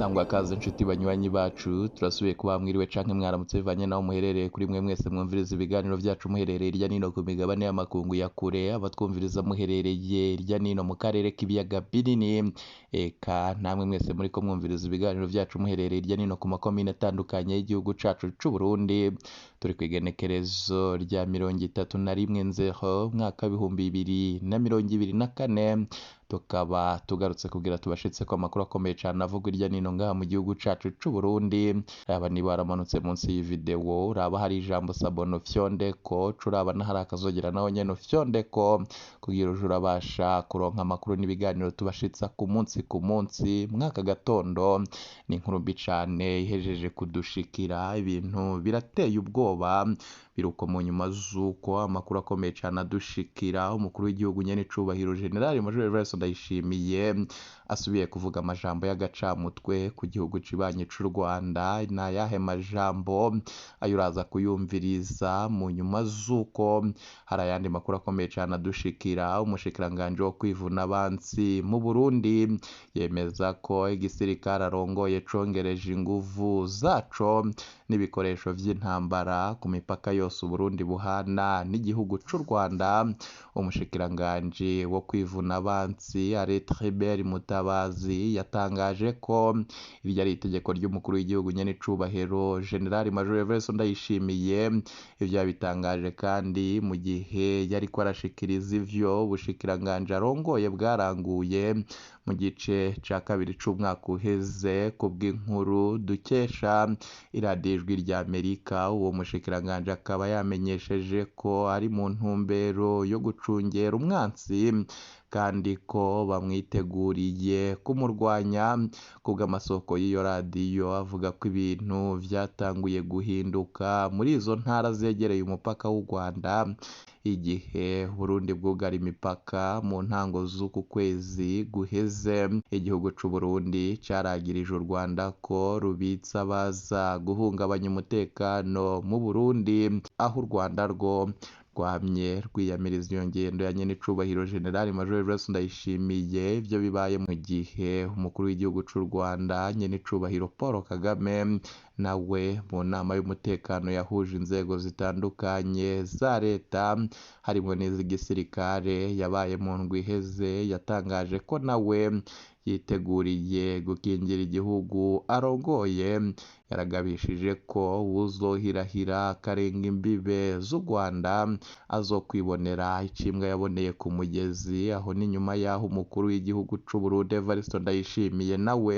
Sangwa kaze nshuti banywanyi bacu, turasubiye kuba mwiriwe canke mwaramutse bivanye naho muherereye. Kuri mwe mwese mwumviriza ibiganiro vyacu muherereye irya nino ku migabane y'amakungu ya kure, abatwumviriza muherereye irya nino mu karere k'ibiyaga binini, eka namwe mwese muriko mwumviriza ibiganiro vyacu muherereye irya nino ku makomine atandukanye y'igihugu cacu c'Uburundi. Turi kw'igenekerezo rya 31 Nzero umwaka w'2024, tukaba tugarutse kugira tubashitseko amakuru akomeye cane avugwa irya nino ngaha mu gihugu cacu c'Uburundi. Raba niba waramanutse munsi y'iyi video, raba hari ijambo s'abonner ufyondeko, uce uraba n'ahari akazogera naho nyene ufyondeko, kugira uje urabasha kuronka amakuru n'ibiganiro tubashitsa ku munsi ku munsi. Mw'aka gatondo ni inkuru mbi cane ihejeje kudushikira, ibintu birateye ubwoba. Biruko mu nyuma z'uko amakuru akomeye cane adushikira, umukuru w'igihugu nyene icubahiro General Major Evariste Ndayishimiye asubiye kuvuga amajambo y'agacamutwe ku gihugu cibanyi c'u Rwanda. Ni ayahe majambo? Ayo uraza kuyumviriza mu nyuma z'uko hari ayandi makuru akomeye cane adushikira. Umushikiranganji wo kwivuna abansi mu Burundi yemeza ko igisirikare arongoye congereje inguvu zaco n'ibikoresho vy'intambara ku mipaka yose Uburundi buhana n'igihugu c'u Rwanda. Umushikiranganji wo kwivuna abansi Alain Tribert Mutabazi yatangaje ko iryo ari itegeko ry'umukuru w'igihugu nyene icubahiro General Major Evariste Ndayishimiye. Ivyo yabitangaje kandi mu gihe yariko arashikiriza ivyo ubushikiranganji arongoye bwaranguye mu gice ca kabiri c'umwaka uheze. Kubw'inkuru dukesha iradiyo Ijwi rya Amerika, uwo mushikiranganji akaba yamenyesheje ko ari mu ntumbero yo gucungera umwansi kandi ko bamwiteguriye kumurwanya. Kubw'amasoko y'iyo radiyo avuga ko ibintu vyatanguye guhinduka muri izo ntara zegereye umupaka w'u Rwanda igihe Burundi bwugara imipaka mu ntango z'uku kwezi guheze. Igihugu c'Uburundi caragirije u Rwanda ko rubitsa abaza guhungabanya umutekano mu Burundi, aho u Rwanda rwo rwamye rwiyamiriza iyo ngendo ya nyen'icubahiro General Major Evariste Ndayishimiye. Ivyo bibaye mu gihe umukuru w'igihugu c'u Rwanda nyen'icubahiro Paul Kagame nawe mu nama y'umutekano yahuje inzego zitandukanye za leta harimwo n'iz'igisirikare yabaye mu ndwi iheze, yatangaje ko nawe yiteguriye gukingira igihugu arongoye. Yaragabishije ko uwuzohirahira akarenga imbibe z'u Rwanda azokwibonera icimbwa yaboneye ku mugezi. Aho ni nyuma y'aho umukuru w'igihugu c'Uburundi Evariste Ndayishimiye nawe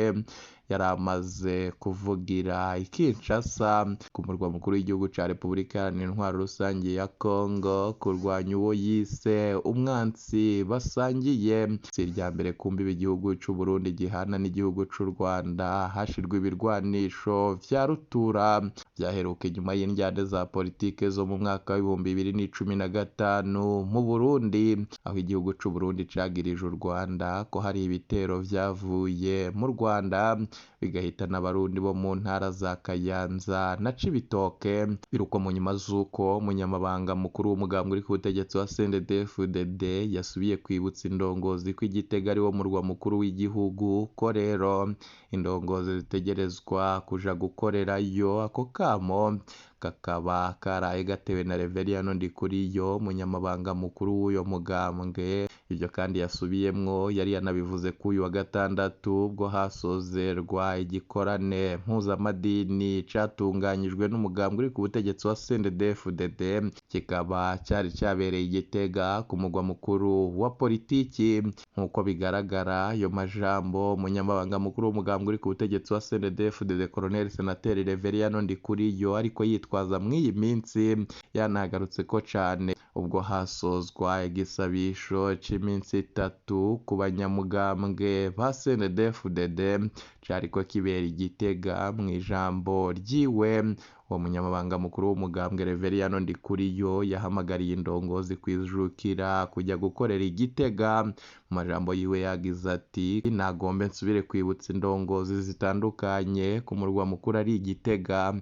yari amaze kuvugira i Kinshasa ku murwa mukuru w'igihugu ca Repubulika Iharanira Intwaro Rusange ya Congo kurwanya uwo yise umwansi basangiye. Si irya mbere ku mbibe igihugu c'Uburundi gihana n'igihugu c'u Rwanda hashirwa ibirwanisho vya rutura vyaheruka inyuma y'indyane za politike zo mu mwaka w'2015 mu Burundi, aho igihugu c'Uburundi cagirije u Rwanda ko hari ibitero vyavuye mu Rwanda bigahitana abarundi bo mu ntara za Kayanza na Cibitoke. Biruko mu nyuma z'uko umunyamabanga mukuru w'umugambwe uri ku butegetsi wa CNDD-FDD yasubiye kwibutsa indongozi ko Igitega ari wo murwa mukuru w'igihugu, ko rero indongozi zitegerezwa kuja gukorerayo. Ako kamo kakaba karaye gatewe na Reveriyano Ndikuriyo, umunyamabanga mukuru w'uyo mugambwe. Ivyo kandi yasubiyemwo yari yanabivuze ko uyu wa gatandatu ubwo hasozerwa igikorane mpuzamadini catunganyijwe n'umugambwe uri ku butegetsi wa CNDD-FDD, kikaba cari cabereye i Gitega ku mugwa mukuru wa politiki. Nk'uko bigaragara ayo majambo umunyamabanga mukuru w'umugambwe uri ku butegetsi wa CNDD-FDD Colonel Senateri Reveriyano Ndikuriyo ariko yitwaza mw'iyi minsi yanagarutseko cane ubwo hasozwa igisabisho c'iminsi itatu ku banyamugambwe ba CNDD-FDD cariko kibera i Gitega. Mw'ijambo ryiwe uwo munyamabanga mukuru w'umugambwe Reveriyano Ndikuriyo yahamagariye indongozi kwijukira kujya gukorera i Gitega. Mu majambo yiwe yagize ati: "Nagombe nsubire kwibutsa indongozi zitandukanye ku murwa mukuru ari i Gitega.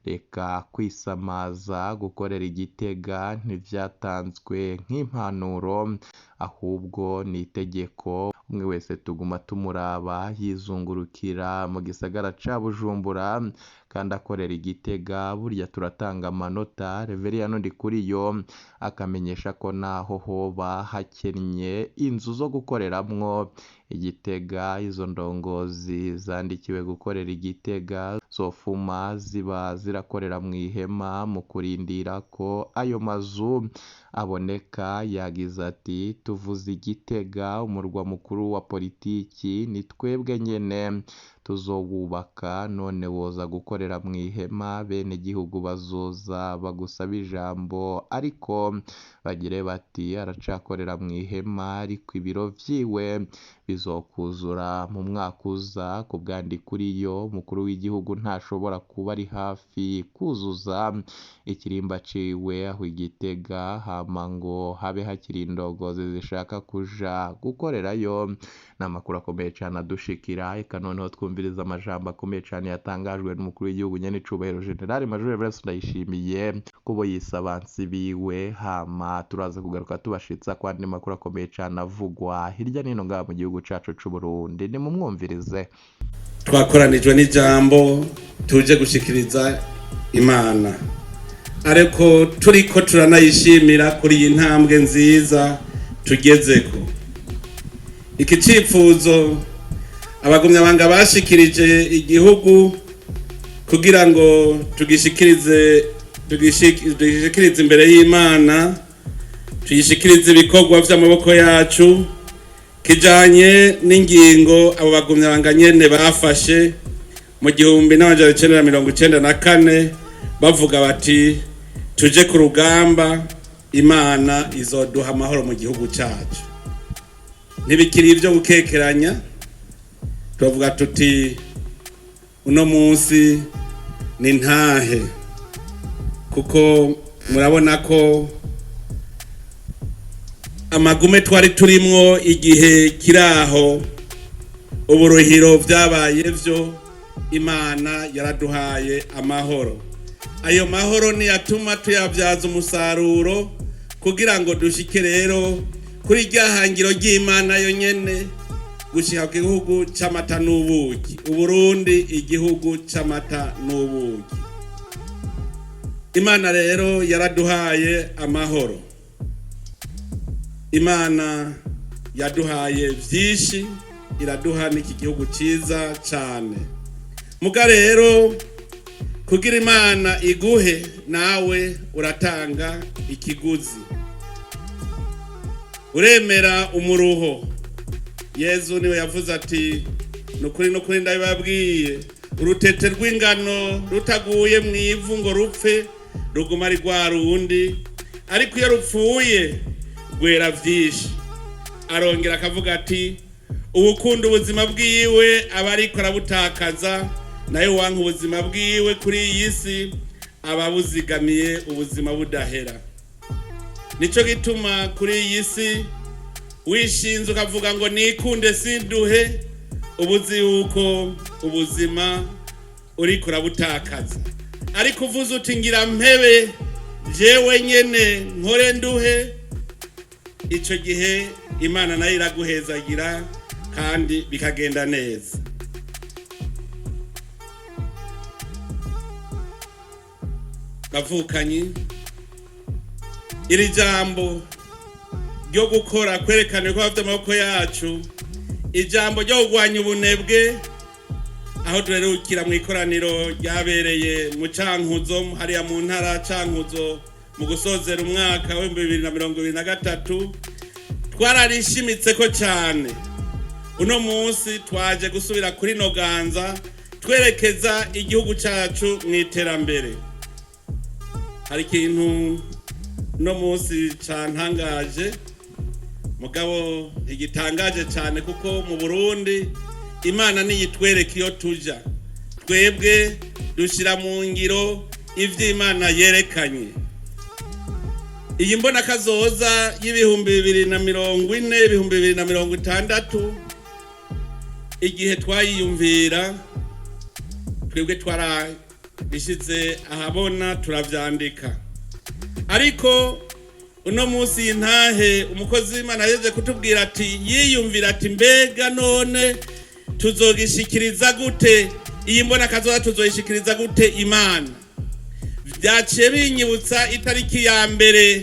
Reka kwisamaza, gukorera Igitega ntivyatanzwe nk'impanuro ahubwo ni itegeko. Umwe wese tuguma tumuraba yizungurukira mu gisagara ca Bujumbura kandi akorera Igitega, burya turatanga amanota. Reveriyano Ndikuriyo akamenyesha ko naho hoba hakennye inzu zo gukoreramwo Igitega, izo ndongozi zandikiwe gukorera Igitega zofuma ziba zirakorera mw'ihema mu kurindira ko ayo mazu aboneka. Yagize ati tuvuze Igitega umurwa mukuru wa politiki, ni twebwe nyene tuzowubaka, none woza gukorera mw'ihema, bene gihugu bazoza bagusaba ijambo ariko bagire bati aracakorera mw'ihema, ariko ibiro vyiwe bizokuzura mu mwaka uza. Ku bwa Ndikuriyo, umukuru w'igihugu ntashobora kuba ari hafi kuzuza ikirimba ciwe aho Igitega, hama ngo habe hakiri indongozi zishaka kuja gukorerayo. Ni amakuru akomeye cane adushikira. Eka noneho twumvirize amajambo akomeye cane yatangajwe n'umukuru w'igihugu nyen'icubahiro General Major Evariste Ndayishimiye kubo yise abansi biwe, hama turaza kugaruka tubashitsa kwandi makuru akomeye cane avugwa hirya n'ino ngaha mu gihugu cacu c'Uburundi. Nimumwumvirize. Twakoranijwe n'ijambo tuje gushikiriza Imana, ariko turiko turanayishimira kuri iyi ntambwe nziza tugezeko. Iki cifuzo abagumyabanga bashikirije igihugu kugira ngo tugishikirize tugishikirize imbere y'Imana, tuyishikirize ibikorwa vy'amaboko yacu, kijanye n'ingingo abo bagumyabanga nyene bafashe mu 1994, bavuga bati tuje ku rugamba, Imana izoduha amahoro mu gihugu cacu. Ntibikiri ibyo gukekeranya, turavuga tuti uno munsi ni ntahe, kuko murabona ko amagume twari turimwo igihe kiraho, uburuhiro vyabaye vyo, Imana yaraduhaye amahoro. Ayo mahoro niyatuma tuyabyaza umusaruro kugira ngo dushike rero kuri rya hangiro ry'Imana yo nyene, gushika ku gihugu c'amata n'ubuki, Uburundi igihugu c'amata n'ubuki. Imana rero yaraduhaye amahoro, Imana yaduhaye vyinshi, iraduha n'iki gihugu ciza cane. Muga rero kugira Imana iguhe, nawe uratanga ikiguzi, uremera umuruho. Yezu niwe yavuze ati nukuri nukuri ndabibabwiye, urutete rw'ingano rutaguye mu ivu ngo rupfe ruguma ari rwa rundi, ariko iyo rupfuye rwera vyinshi. Arongera akavuga ati uwukunda ubuzima bwiwe aba ariko arabutakaza, nayo wanka ubuzima bwiwe kuri iyi si aba abuzigamiye ubuzima budahera. Nico gituma kuri iyi si wishinze ukavuga ngo nikunde sinduhe, ubuzi yuko ubuzima uriko urabutakaza. Ariko uvuze uti ngira mpebe jewe nyene nkore nduhe, ico gihe Imana nayo iraguhezagira kandi bikagenda neza. Bavukanyi, iri jambo ryo gukora, kwerekana ibikorwa vy'amaboko yacu, ijambo ryo kurwanya ubunebwe, aho duherukira mu ikoraniro ryabereye mu Cankuzo, hariya mu ntara Cankuzo, mu gusozera umwaka w'2023, twararishimitse ko cyane. Uno munsi twaje gusubira kuri Noganza, twerekeza igihugu cacu mu iterambere. Hari ikintu uno munsi cantangaje, mugabo ntigitangaje cyane, kuko mu Burundi Imana niyitwereka iyo tuja, twebwe dushyira mu ngiro ivyo Imana yerekanye. Iyi mbonakazoza y'2040, 2060, igihe twayiyumvira twebwe twarabishyize ahabona, turavyandika. Ariko uno munsi intahe umukozi w'Imana yaje kutubwira ati yiyumvira ati: "Mbega none tuzogishikiriza gute iyi mbona kazoza? Tuzoyishikiriza gute Imana?" Byaciye binyibutsa itariki ya 1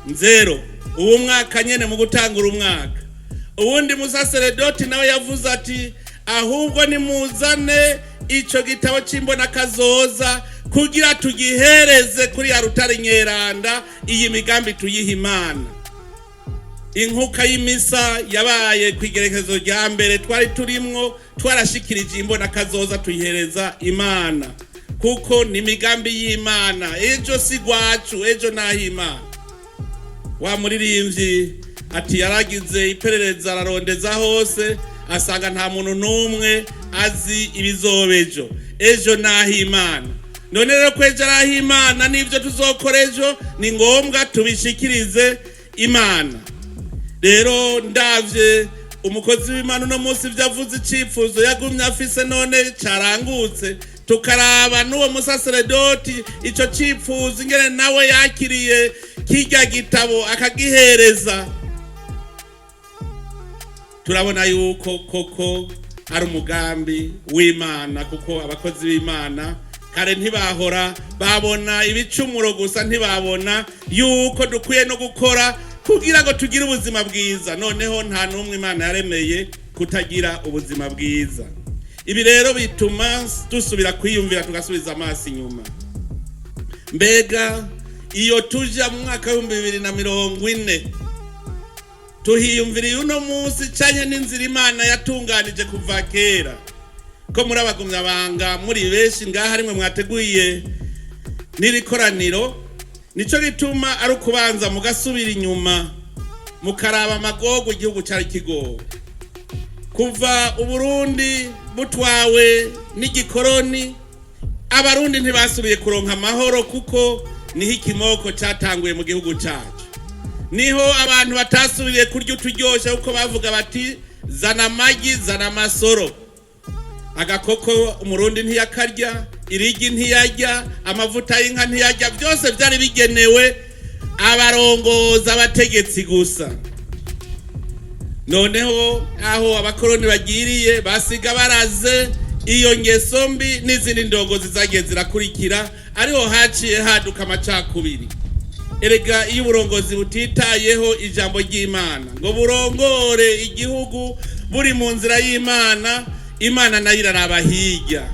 nzero uwo mwaka nyene. Mu gutangura umwaka, uwundi musaseredoti nawe yavuze ati: "Ahubwo nimuzane ico gitabo c'imbona kazoza kugira tugihereze kuri ya rutare nyeranda, iyi migambi tuyiha Imana." Inkuka y'imisa yabaye ku igerekezo rya 1, twari turimwo twarashikirije imbona kazoza, tuyihereza Imana, kuko ni imigambi y'Imana. Ejo si gwacu, ejo naho Imana. Wa muririmbyi ati yaragize iperereza, ararondeza hose, asanga nta muntu n'umwe azi ibizoba ejo. Ejo naho Imana. None rero ko ejo ari Imana, n'ibyo tuzokora ejo ni ngombwa tubishikirize Imana. Rero ndavye umukozi w'Imana uno munsi ibyo avuze, icyifuzo yagumye afise none carangutse, tukaraba n'uwo musaseredoti ico cipfuzo ingene nawe yakiriye kirya gitabo akagihereza, turabona yuko koko ari umugambi w'Imana, kuko abakozi b'Imana kare ntibahora babona ibicumuro gusa, ntibabona yuko dukwiye no gukora kugira ngo tugire ubuzima bwiza. Noneho nta n'umwe Imana yaremeye kutagira ubuzima bwiza. Ibi rero bituma dusubira kwiyumvira, tugasubiza amaso inyuma. Mbega iyo tuja mu mwaka w'2040, tuhiyumviriye uno munsi canye n'inzira Imana yatunganije kuva kera? Ko muri abagumyabanga, muri benshi ngaha, rimwe mwateguye n'iri koraniro, nico gituma ari ukubanza mugasubira inyuma, mukaraba amagogo igihugu cari kigowe kuva Uburundi butwawe n'igikoroni. Abarundi ntibasubiye kuronka amahoro, kuko niho ikimoko cyatanguye mu gihugu cyacu, niho abantu batasubiriye kurya uturyoshe, kuko bavuga bati: "Zana amagi, zana amasoro." Agakoko Umurundi ntiyakarya, irigi ntiyarya, amavuta y'inka ntiyarya. Byose byari bigenewe abarongoza, abategetsi gusa. Noneho aho abakoroni bagiriye, basiga baraze iyo ngeso mbi n'izindi ndongozi zagiye zirakurikira, ariho haciye haduka amacakubiri. Erega iyo uburongozi butitayeho ijambo ry'Imana ngo burongore igihugu buri mu nzira y'Imana, Imana nayo iraraba hirya.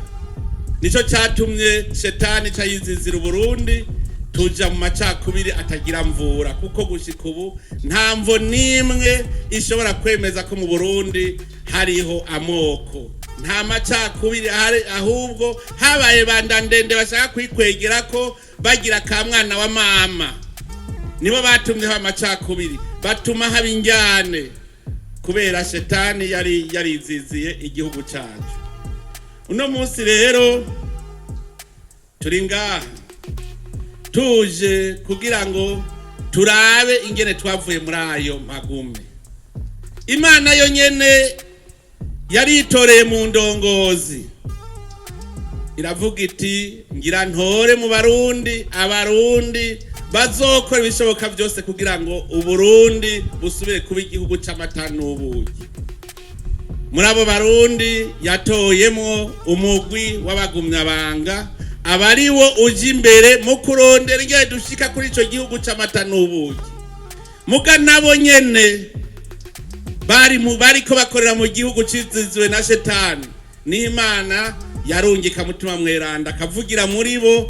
Nicyo cyatumye shetani ca yizizira Uburundi, tuja mu macakubiri atagira mvura, kuko gushika ubu nta mvo n'imwe ishobora kwemeza ko mu Burundi hariho amoko. Nta macakubiri ahari, ahubwo habaye bandandende bashaka kwikwegera ko bagira ka mwana wa mama. Nibo batumye haba amacakubiri, batuma haba injyane, kubera shetani yari yariziziye igihugu cyacu. Uno munsi rero turi ngaha tuje kugira ngo turabe ingene twavuye muri ayo magume. Imana yo nyene yaritoreye mu ndongozi, iravuga iti: "Ngira ntore mu Barundi abarundi bazokora ibishoboka byose kugira ngo Uburundi busubire kuba igihugu c'amata n'ubuki." Muri abo Barundi yatoyemwo umugwi w'abagumyabanga, aba ari wo uja imbere mu kurondera ingene dushika kuri ico gihugu c'amata n'ubuki. Muga nabo nyene bari mu bariko bakorera mu gihugu ciziziwe na shetani, n'Imana yarungika Mutima Mweranda akavugira muri bo,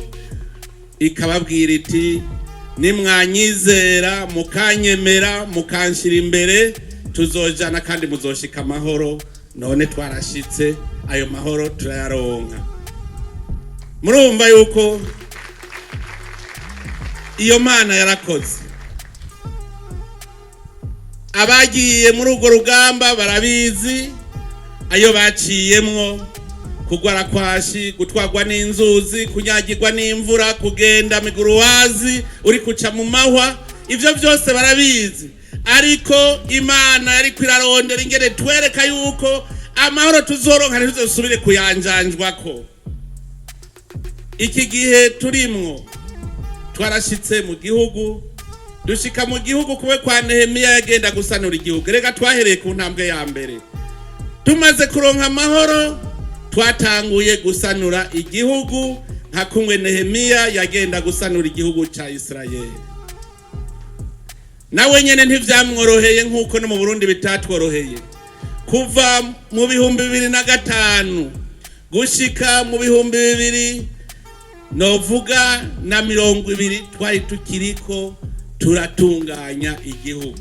ikababwira iti: "Nimwanyizera, mukanyemera, mukanshira imbere, tuzojana kandi muzoshika amahoro." None twarashitse, ayo mahoro turayaronka. Murumva yuko iyo Mana yarakoze. Abagiye muri urwo rugamba barabizi ayo baciyemwo: kugwara kwashi, gutwarwa n'inzuzi, kunyagirwa n'imvura, kugenda miguruwazi uri kuca mu mahwa, ivyo byose barabizi. Ariko Imana yariko irarondera ingene twereka yuko amahoro tuzoronka ntituzosubire kuyanjanjwako. Iki gihe turimwo twarashitse mu gihugu, dushika mu gihugu kube kwa Nehemiya yagenda gusanura igihugu. Reka twahereye ku ntambwe ya mbere. Tumaze kuronka amahoro, twatanguye gusanura igihugu nka kumwe Nehemiya yagenda gusanura igihugu ca Isirayeli. Nawe nyene ntivyamworoheye, nk'uko no mu Burundi bitatworoheye. Kuva mu 2005 gushika mu bihumbi bibiri novuga na 20, twari tukiriko turatunganya igihugu.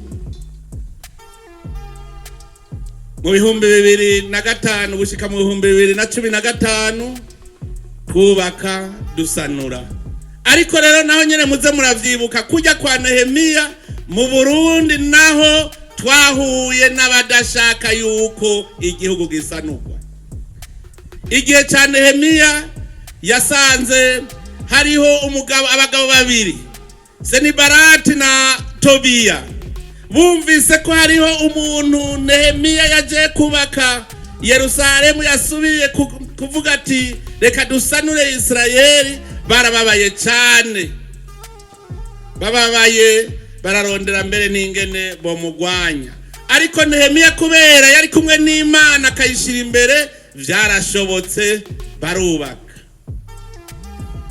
Mu 2005 gushika mu 2015 twubaka, dusanura. Ariko rero naho nyene muze muravyibuka, kujya kwa Nehemiya, mu Burundi naho twahuye n'abadashaka yuko igihugu gisanurwa. Igihe cya Nehemiya yasanze hariho umugabo, abagabo babiri, Senibarati na Tobiya. Bumvise ko hariho umuntu Nehemiya yaje kubaka Yerusalemu, yasubiye kuvuga ati: "Reka dusanure Isirayeli." Barababaye cyane, bababaye bararondera mbere n'ingene bomugwanya. Ariko Nehemiya, kubera yari kumwe n'Imana akayishyira imbere, byarashobotse, barubaka.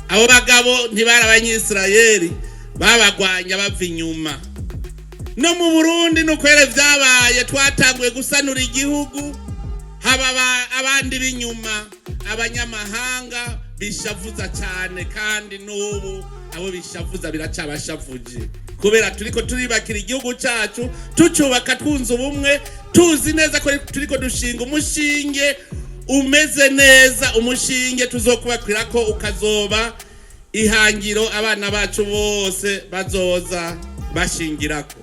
Abo bagabo ntibari Abanyisirayeli, babagwanya bava inyuma. No mu Burundi nuko rero vyabaye. Twatanguye gusanura igihugu, haba abandi b'inyuma, abanyamahanga bishavuza cyane, kandi n'ubu abo bishavuza biracabashavuje, kubera turiko turibakira igihugu cyacu, tucubaka twunze ubumwe, tuzi neza ko turiko dushinga umushinge umeze neza, umushinge tuzokubakira ko ukazoba ihangiro abana bacu bose bazoza bashingirako.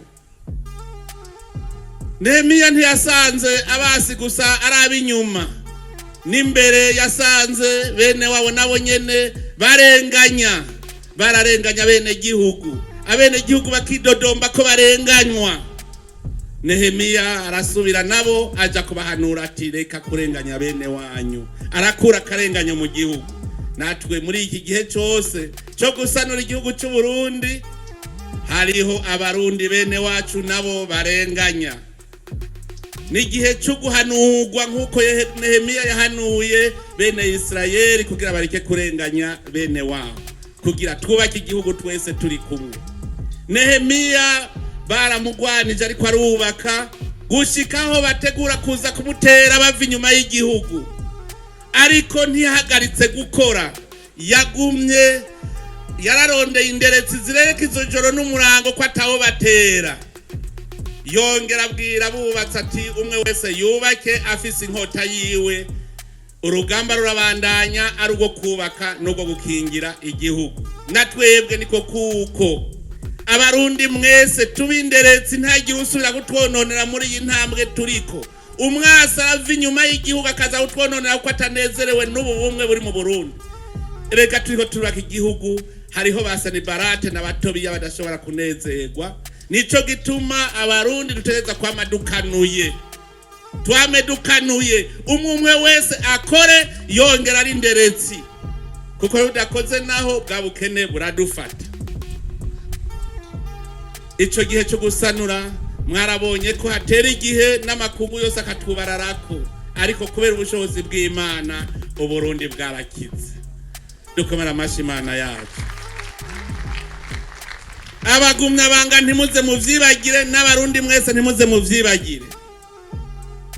Nehemiya ntiyasanze abasi gusa ari ab'inyuma, n'imbere yasanze bene wabo nabo nyene barenganya, bararenganya bene gihugu, abene gihugu bakidodomba ko barenganywa. Nehemiya arasubira nabo aja kubahanura ati: "Reka kurenganya bene wanyu." Arakura akarenganyo mu gihugu. Natwe muri iki gihe cyose cyo gusanura igihugu cy'u Burundi, hariho Abarundi bene wacu nabo barenganya. N'igihe cyo guhanurwa nk'uko Nehemiya yahanuye bene Isirayeli kugira bareke kurenganya bene wabo, kugira twubake igihugu twese turi kumwe. Nehemiya baramugwanije ariko arubaka, gushikaho bategura kuza kumutera bava inyuma y'igihugu, ariko ntiyahagaritse gukora. Yagumye yararondeye inderetsi zirereka izo joro n'umurango ko atawo batera. Yongera abwira abubatsi ati: "Umwe wese yubake afise inkota yiwe." Urugamba rurabandanya, ari urwo kubaka n'urwo gukingira igihugu. Na twebwe niko kuko Abarundi mwese tuba inderetsi, ntagire usubira kutwononera muri iyi ntambwe turiko. Umwasi arava inyuma y'igihugu akaza kutwononera kuko atanezerewe n'ubu bumwe buri mu Burundi. Reka turiko turubaka igihugu, hariho ba Sanibarate na Batobiya badashobora kunezerwa. Nico gituma Abarundi dutegereza kwama dukanuye, twame dukanuye, umwe umwe wese akore yongera ari inderetsi, kuko iyo udakoze naho bwa bukene buradufata. Ico gihe cyo gusanura, mwarabonye ko hatera igihe n'amakungu yose akatubararako, ariko kubera ubushobozi bw'Imana Uburundi bwarakize. Dukomera amashyi Imana yacu. Abagumya banga, ntimuze muvyibagire, n'Abarundi mwese ntimuze muvyibagire.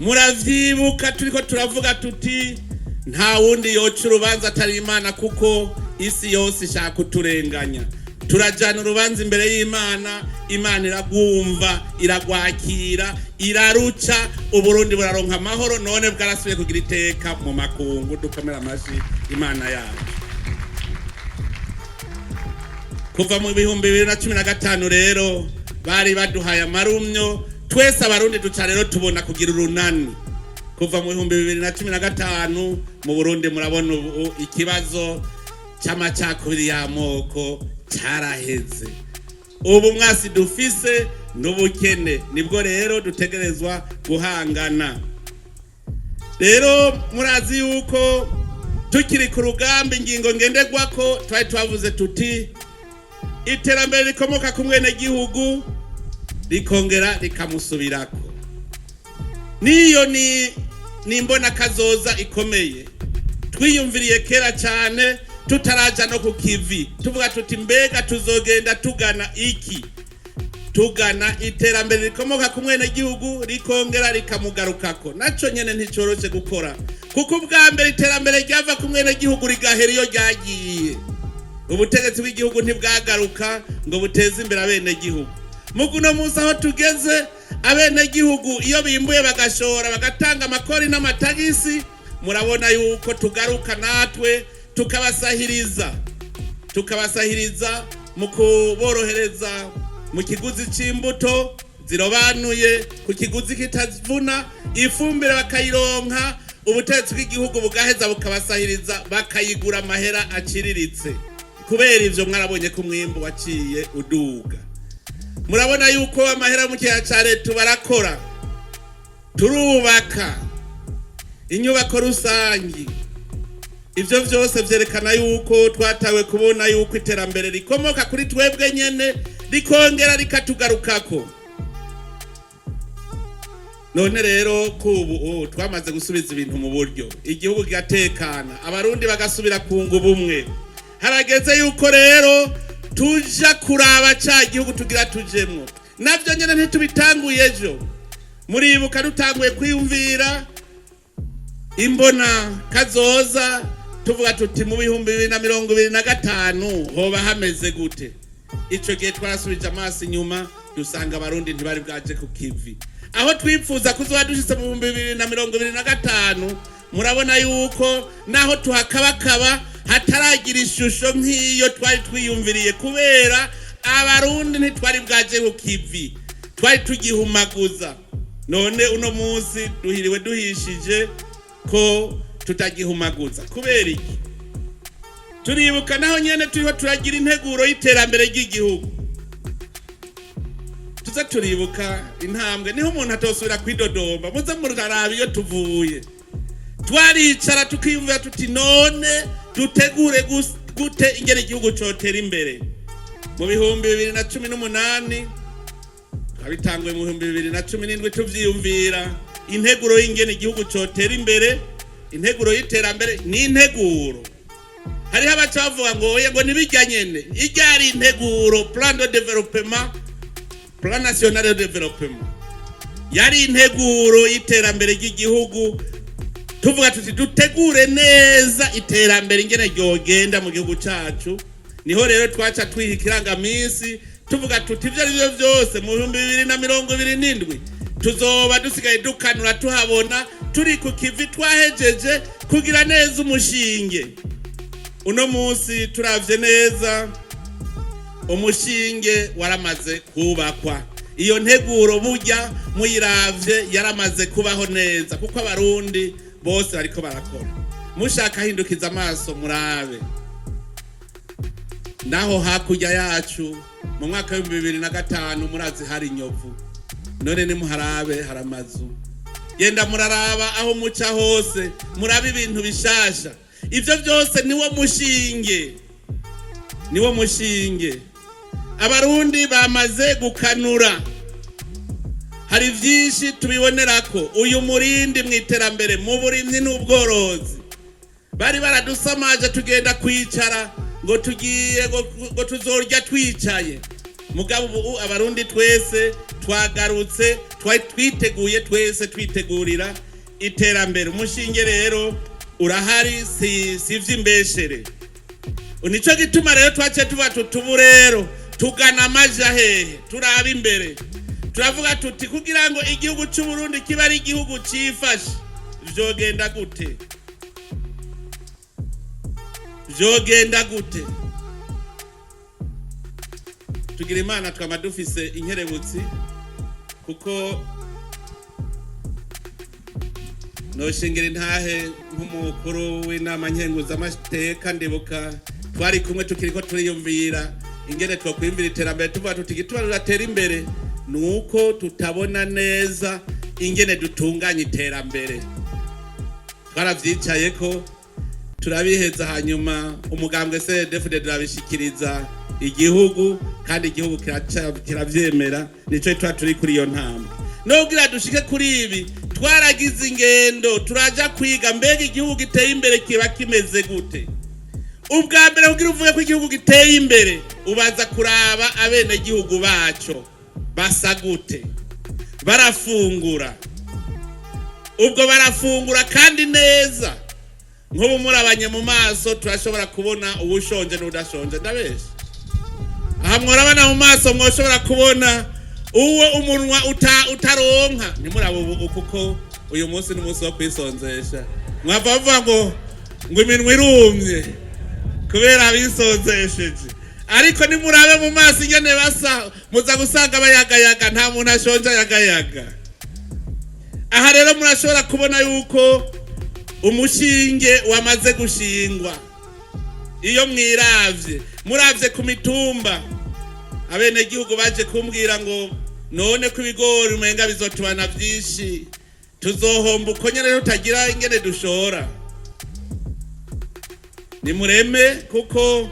Muravyibuka turiko turavuga tuti: "Nta wundi yoca urubanza atari Imana, kuko isi yose ishaka kuturenganya." Turajana urubanza imbere y'Imana, Imana iragwumva, iragwakira, iraruca, Uburundi buraronka amahoro. None bwarasubiye kugira iteka mu makungu. Dukomera amashi Imana yacu. Kuva mu 2015 rero bari baduhaye amarumyo twese Abarundi, duca rero tubona kugira urunani. Kuva mu 2015 mu Burundi, murabona ubu ikibazo c'amacakubiri y'amoko caraheze. Ubu mwasi dufise n'ubukene, nibwo rero dutegerezwa guhangana. Rero murazi yuko Tukiri ku rugamba, ingingo ngenderwako twari twavuze tuti iterambere rikomoka ku mwenegihugu rikongera rikamusubirako. Niyo ni imbona kazoza ikomeye twiyumviriye kera cyane, tutaraja no ku kivi, tuvuga tuti mbega tuzogenda tugana iki? Tugana iterambere rikomoka ku mwenegihugu rikongera rikamugarukako. Naco nyene nticoroshe gukora, kuko ubwa mbere iterambere ryava ku mwenegihugu rigahera iyo ryagiye. Ubutegetsi bw'igihugu ntibwagaruka ngo buteze imbere abenegihugu. Muguno munsi aho tugeze, abenegihugu iyo bimbuye bagashora, bagatanga amakori n'amatagisi, murabona yuko tugaruka natwe tukabasahiriza, tukabasahiriza mu kuborohereza mu kiguzi c'imbuto zirobanuye ku kiguzi kitavuna, ifumbire bakayironka, ubutegetsi bw'igihugu bugaheza bukabasahiriza bakayigura amahera aciriritse. Kubera ivyo, mwarabonye ko umwimbu waciye uduga. Murabona yuko amahera mu kigega ca leta barakora, turubaka inyubako rusangi. Ivyo vyose vyerekana yuko twatawe kubona yuko iterambere rikomoka kuri twebwe nyene rikongera rikatugarukako. None rero kubu twamaze gusubiza ibintu mu buryo, igihugu kigatekana, Abarundi bagasubira kunga ubumwe, harageze yuko rero tuja kuraba ca gihugu tugira tujemwo. Navyo nyene ntitubitanguye ejo. Muribuka dutanguye kwiyumvira imbona kazoza, tuvuga tuti mu 2025 hoba hameze gute? Ico gihe twarasubije amaso inyuma, dusanga Abarundi ntibari bwaje ku kivi aho twipfuza kuzoba dushitse mu 2025. Murabona yuko naho tuhakabakaba hataragira ishusho nk'iyo twari twiyumviriye, kubera Abarundi ntitwari bwaje ku kivi, twari tugihumaguza. None uno munsi duhiriwe duhishije ko tutagihumaguza. Kubera iki? Turibuka naho nyene turiho turagira integuro y'iterambere ry'igihugu, tuze turibuka intambwe, niho umuntu atosubira kwidodomba. Muze muraraba iyo tuvuye. Twaricara tukiyumvira tuti none dutegure gute ingene igihugu cotera imbere mu 2018? Twabitanguye mu 2017 tuvyiyumvira integuro y'ingene igihugu cotera imbere. Integuro y'iterambere ni integuro. Hariho abaca bavuga ngo oya, ngo nibijya nyene. Ijya ari integuro, plan de développement, plan national de développement, yari integuro y'iterambere ry'igihugu. Tuvuga tuti dutegure neza iterambere ingene ryogenda mu gihugu cacu. Niho rero twaca twiha ikirangaminsi, tuvuga tuti ivyo ari byo byose mu 2027 tuzoba dusigaye dukanura, tuhabona, turi ku kivi, twahejeje kugira neza umushinge. Uno munsi turavye neza, umushinge waramaze kubakwa. Iyo nteguro burya muyiravye yaramaze kubaho neza, kuko Abarundi bose bariko barakora. Mushaka hindukiza amaso murabe naho hakurya yacu. Mu mwaka w'2005 murazi hari inyovu, none nimuharabe hari amazu. Genda muraraba aho muca hose, murabe ibintu bishasha. Ivyo byose niwo mushinge, niwo mushinge. Abarundi bamaze gukanura, hari byinshi tubibonerako. Uyu murindi mu iterambere mu burimyi n'ubworozi, bari baradusamaje tugenda kwicara ngo tugiye ngo tuzorya twicaye. Mugabo ubu Abarundi twese twagarutse, twari twiteguye twese, twitegurira iterambere. Umushinge rero urahari, si ivy'imbeshere. Nico gituma rero twaciye tuvuga tuti ubu rero tugana amaja hehe? Turaba imbere, turavuga tuti kugira ngo igihugu c'u Burundi kibe ari igihugu cifashe, vyogenda gute? Vyogenda gute? Tugira Imana twama dufise inkerebutsi, kuko noshingira intahe nk'umukuru w'inama nkenguzamateka. Ndibuka twari kumwe tukiriko turiyumvira ingene twokwiyumvira iterambere, tuvuga tuti igituma tudatera imbere ni uko tutabona neza ingene dutunganya iterambere. Twaravyicayeko. Turabiheza, hanyuma umugambwe CNDD-FDD turabishikiriza igihugu, kandi igihugu kiravyemera. Nico tuba turi kuri iyo ntambwe. Nubwira dushike kuri ibi, twaragize ingendo, turaja kwiga mbega igihugu giteye imbere kiba kimeze gute. Ubwa mbere, kugira uvuge ko igihugu giteye imbere, ubaza kuraba abenegihugu baco basa gute, barafungura, ubwo barafungura kandi neza. Nk'ubu murabanye mu maso, turashobora kubona uwushonje n'udashonje. Ndabesha? Aha mworabana mu maso, mwoshobora kubona uwo umunwa utaronka. Ntimuraba ubu, kuko uyu munsi ni umunsi wo kwisonzesha. Mwava bavuga ngo iminwa irumye kubera abisonzesheje, ariko nimurabe mu maso ingene basa, muza gusanga bayagayaga. Nta muntu ashonje ayagayaga. Aha rero murashobora kubona yuko umushinge wamaze gushingwa. Iyo mwiravye, muravye ku mitumba, abenegihugu baje kumbwira ngo none ko ibigori umenga bizotubana vyinshi, tuzohomba uko nyene tutagira ingene dushora. Nimureme, kuko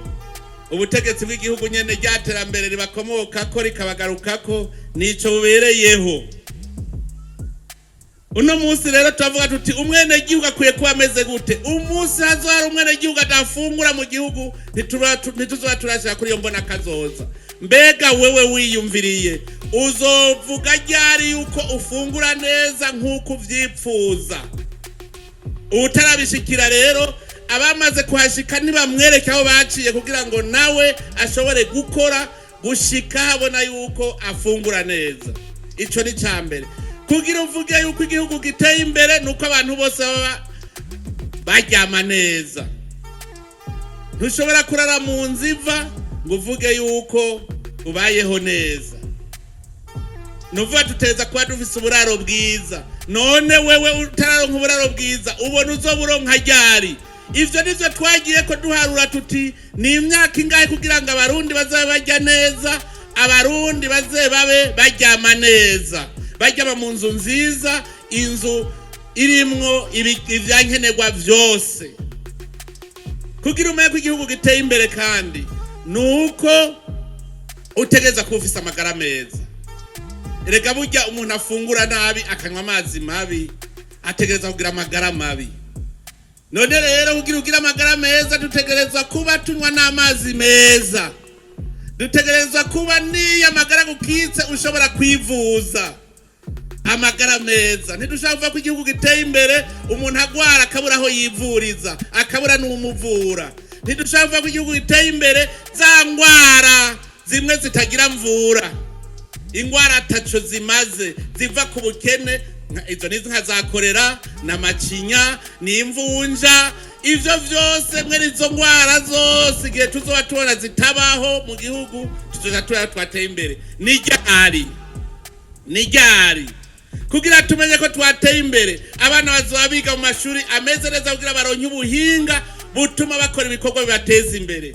ubutegetsi bw'igihugu nyene rya terambere ribakomokako rikabagarukako, nico bubereyeho. Uno munsi rero turavuga tuti umwenegihugu akwiye kuba ameze gute? Umunsi hazohari umwenegihugu adafungura mu gihugu, ntituzoba turashika kuri iyo mbona kazoza. Mbega wewe wiyumviriye, uzovuga ryari yuko ufungura neza nk'uko uvyipfuza? Uwutarabishikira rero, abamaze kuhashika ntibamwereke aho baciye kugira ngo nawe ashobore gukora gushika abona yuko afungura neza. Ico ni ca mbere. Kugira uvuge yuko igihugu giteye imbere, nuko abantu bose baba baryama neza. Ntushobora kurara mu nzu iva ngo uvuge yuko ubayeho neza. Nuvuga tuteza kuba dufise uburaro bwiza. None wewe utararonka uburaro bwiza, ubona uzoburonka ryari? Ivyo nivyo twagiye ko duharura tuti ni imyaka ingahe kugira ngo Abarundi bazabe barya neza, Abarundi baze babe baryama neza, baryama mu nzu nziza, inzu irimwo ivyankenerwa vyose. Kugira umenye ko igihugu giteye imbere kandi, nuko utegereza kuba ufise amagara meza. Erega burya umuntu afungura nabi, akanywa amazi mabi, ategereza kugira amagara mabi. None rero kugira ugire amagara meza, dutegerezwa kuba tunywa n'amazi meza, dutegerezwa kuba n'iyo amagara gukitse ushobora kwivuza. Amagara meza, ntidushobora kuvuga ko igihugu giteye imbere umuntu agwara akabura aho yivuriza, akabura n'uwumuvura. Ntidushobora kuvuga ko igihugu giteye imbere za ngwara zimwe zitagira mvura, ingwara ataco zimaze, ziva ku bukene, izo ni nka za korera na macinya, ni imvunja. Ivyo vyose, mwene izo ngwara zose, igihe tuzoba tubona zitabaho mu gihugu, tuzoja tubona twateye imbere. Ni ryari? Ni ryari kugira tumenye ko twateye imbere? Abana bazoba biga mu mashuri ameze neza kugira baronke ubuhinga butuma bakora ibikorwa bibateza imbere.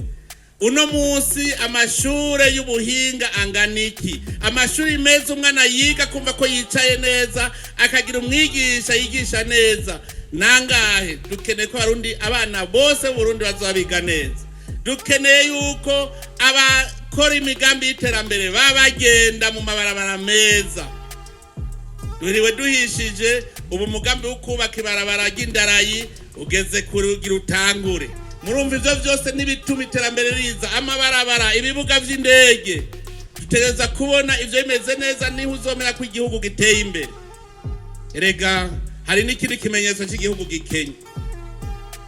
Uno munsi amashure y'ubuhinga angana iki? Amashuri meza, umwana yiga kumva ko yicaye neza, akagira umwigisha yigisha neza, nangahe? Dukeneye ko Abarundi, abana bose b'Uburundi bazoba biga neza. Dukeneye yuko abakora imigambi y'iterambere baba bagenda mu mabarabara meza. Duhiriwe duhishije, ubu umugambi wo kubaka ibarabara ry'indarayi ugeze kugira utangure. Murumva, ivyo vyose n'ibituma iterambere riza: amabarabara, ibibuga vy'indege. Dutegereza kubona ivyo bimeze neza, niho uzomera ko igihugu giteye imbere. Erega hari n'ikindi kimenyetso cy'igihugu gikenye.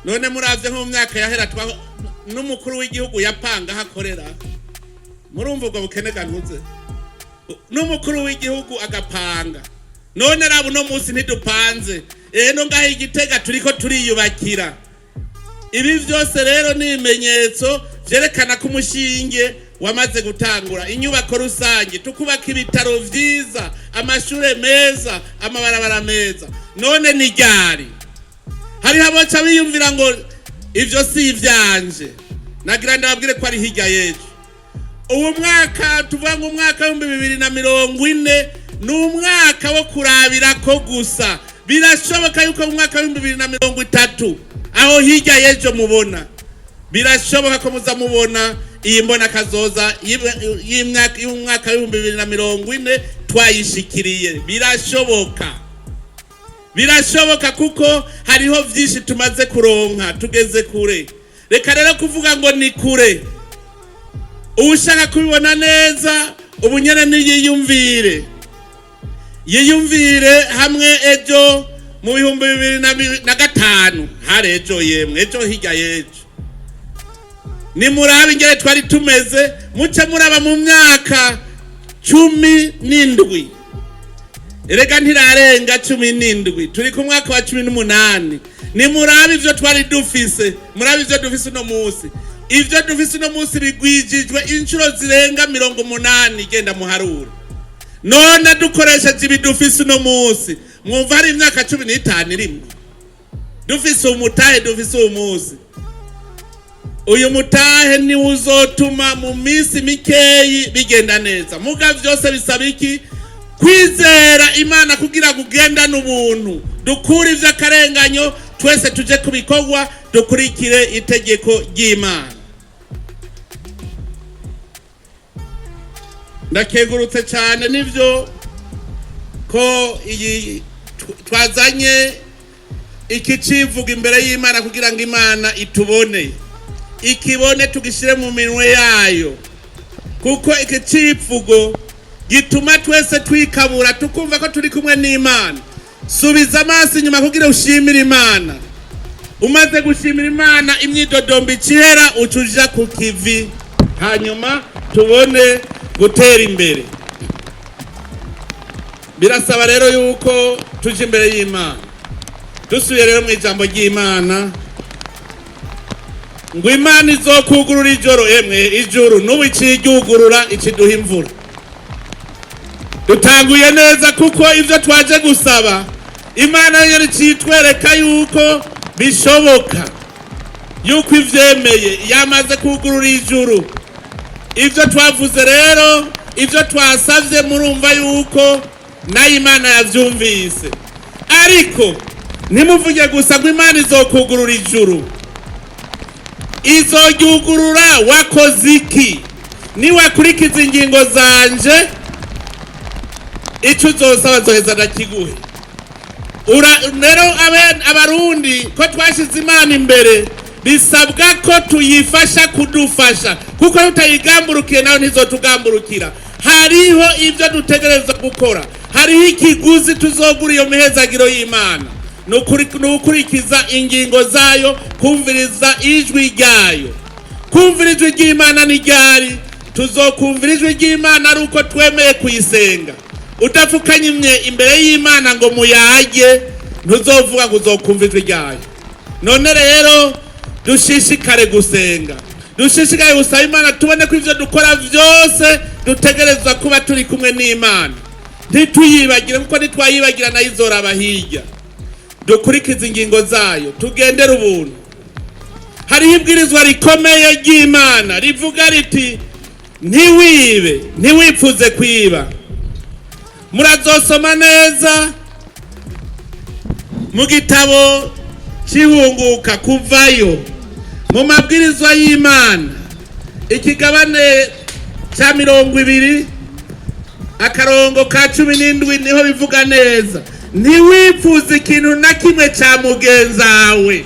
None muravye nko mu myaka yahera, n'umukuru w'igihugu yapanga aho akorera. Murumva ubwo bukene gantuze? N'umukuru w'igihugu agapanga. None raba uno munsi ntidupanze. Eno ngaho Igitega turiko turiyubakira. Ibi vyose rero ni ibimenyetso vyerekana ko umushinge wamaze gutangura. Inyubako rusange, tukubaka ibitaro vyiza, amashure meza, amabarabara meza. None ni ryari? Hariho aboca biyumvira ngo ivyo si ivyanje. Nagira ndababwire ko ari hirya y'ejo. Uwo mwaka tuvuga ngo umwaka w'2040 ni umwaka wo kurabirako gusa. Birashoboka yuko mu mwaka w'2030 Aho hirya y'ejo mubona, birashoboka ko muza mubona iyi mbona kazoza y'imyaka y'umwaka w'2040 twayishikiriye. Birashoboka, birashoboka, kuko hariho vyinshi tumaze kuronka, tugeze kure. Reka rero kuvuga ngo ni kure. Ushaka kubibona neza ubu nyene niyiyumvire, yiyumvire hamwe ejo mu 2005, hari ejo, yemwe, ejo hirya y'ejo. Nimurabe ingene twari tumeze, muce muraba mu myaka 17. Erega ntirarenga 17, turi ku mwaka wa 18. Nimurabe ivyo twari dufise, murabe ivyo dufise uno munsi. Ivyo dufise uno munsi bigwijijwe inshuro zirenga 80. Genda muharure. None dukoresheje ibi dufise uno munsi, mwumva hari imyaka 15 irimwo dufise umutahe dufise uwu munsi? Uyu mutahe niwo uzotuma mu minsi mikeyi bigenda neza. Muga vyose bisaba iki? Kwizera Imana kugira ngo ugendane ubuntu, dukure ivy'akarenganyo, twese tuje ku bikorwa, dukurikire itegeko ry'Imana. Ndakengurutse cyane nivyo ko iyi twazanye iki civuga imbere y'Imana kugira ngo Imana itubone, ikibone, tugishyire mu minwe yayo, kuko iki civugo gituma twese twikabura, tukumva ko turi kumwe n'Imana. Subiza amaso inyuma kugira ushimire Imana. Umaze gushimira Imana, imyidodombo icihera, uca uja ku kivi, hanyuma tubone gutera imbere. Birasaba rero yuko tuja imbere y'Imana. Dusubiye rero mu ijambo ry'Imana, ngo Imana izokugurura ijoro. Emwe, ijuru n'ubu iciryugurura, ikiduha imvura. Dutanguye neza, kuko ibyo twaje gusaba Imana yo icitwereka yuko bishoboka, yuko ivyemeye, yamaze kugurura ijuru. Ibyo twavuze rero, ibyo twasabye, murumva yuko nayo Imana yavyumvise. Ariko ntimuvuge gusa ngo Imana izokugurura ijuru. Izoryugurura wakoze iki? Niwakurikiza ingingo zanje, icyo uzosaba nzoheza ndakiguhe. Rero Abarundi ko twashize Imana imbere, bisabwa ko tuyifasha kudufasha, kuko tutayigamburukiye nawe ntizotugamburukira. Hariho ibyo dutegerezwa gukora, hariho ikiguzi tuzogura iyo mihezagiro y'Imana. Ni ukurikiza ingingo zayo, kumviriza ijwi ryayo. Kumvira ijwi ry'Imana ni ryari? Tuzokumvira ijwi ry'Imana ari uko twemeye kuyisenga. Udapfukanye imbere y'Imana ngo muyage, ntuzovuga ngo uzokumva ijwi ryayo. None rero dushishikare gusenga, dushishikare gusaba Imana, tubone ko ivyo dukora vyose dutegerezwa kuba turi kumwe n'Imana. Ntituyibagire, kuko nitwayibagira nayo izoraba hirya. Dukurikize ingingo zayo, tugendere ubuntu. Hariho ibwirizwa rikomeye ry'Imana rivuga riti: "Ntiwibe, ntiwipfuze kwiba." Murazosoma neza mu gitabo cy'Ihunguka kuvayo, mu mabwirizwa y'Imana, ikigabane cya 20, akarongo ka 17, niho bivuga neza: "Ntiwipfuze ikintu na kimwe cya mugenzawe,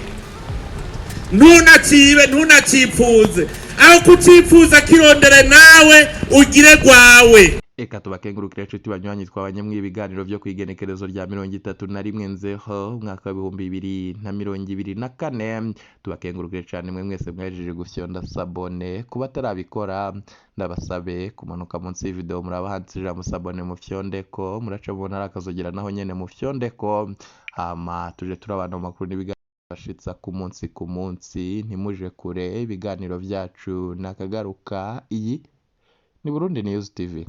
ntunacibe, ntunacipfuze. Aho kucipfuza, kirondere nawe ugire rwawe." Eka tubakengurukire nshuti banywanyi twabanye mu ibiganiro byo kwigenekerezo rya 31 Nzeho umwaka w'2024. Tubakengurukire cyane mwe mwese mwahejeje gufyonda s'abonner. Kuba atarabikora, ndabasabe kumanuka munsi y'ivideo, muraba handitse ijambo s'abonner, mufyondeko. Muraca mubona ari akazogera, naho nyene mufyondeko, hama tuje turabana mu makuru n'ibiganiro bashitsa ku munsi ku munsi. Ntimuje kure, ibiganiro byacu nakagaruka. Iyi ni Burundi News TV.